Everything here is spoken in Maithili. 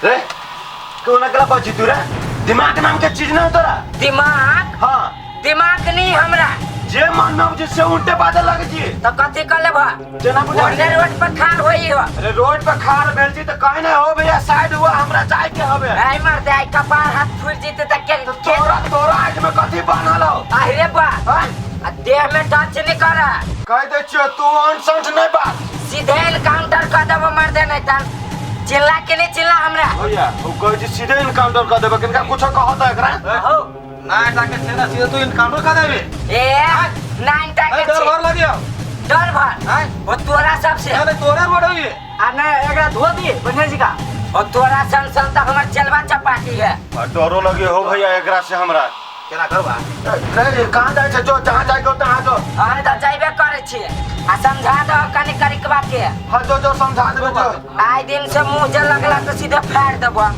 रे कोना कला बची तू रे दिमाग नाम के चीज ना तोरा। दिमाग? हाँ। दिमाग नहीं हमरा। जे मन में जे से उल्टे बाजल लगे छी। तो कथी कर लेबा? जेना बुझा ओने रोड पर खार होई हो। अरे रोड पर खार भेल छी त कहीं नहीं हो भैया, साइड हुआ हमरा जाय के हवे। आई मर दे, आई कपार हाथ फूट जीते त के तो तोरा तोरा आँख में कथी बान्हल हो? अरे बा। हाँ? आ देह में टच नहीं कर। कह दे छियो तू ऑन संठ नहीं बात। सीधे इनकाउंटर कर देबो मर दे नहीं तन। चिल्ला के नहीं चिल्ला हमरा। भैया ओ कहै छी सीधे इनकाउंटर कर देबे, किनका कुछो कहत एकरा? हो। ना टाके छे ना सीधे तू इनकाउंटर कर देबे। ए नाइन टाके डर भर लगियो। डर भर? आय। ओ तोरा सबसे। अरे तोरे रोड होई। आ ना एकरा धो दिए बढ़िया जी का। ओ तोरा सन सन तक हमर चलवा चपाटी है। आ डरो लगे हो भैया एकरा से हमरा। केना करबा? रे कहां जाय छै? जो जहां जाय के तहां जो। हम त जाइबे करै छी। आ समझा दो कनी करिकबा के। हां जो जो समझा देबे जो। आइ दिन से मुंह जे लगला तो सीधे फाड़ देबो।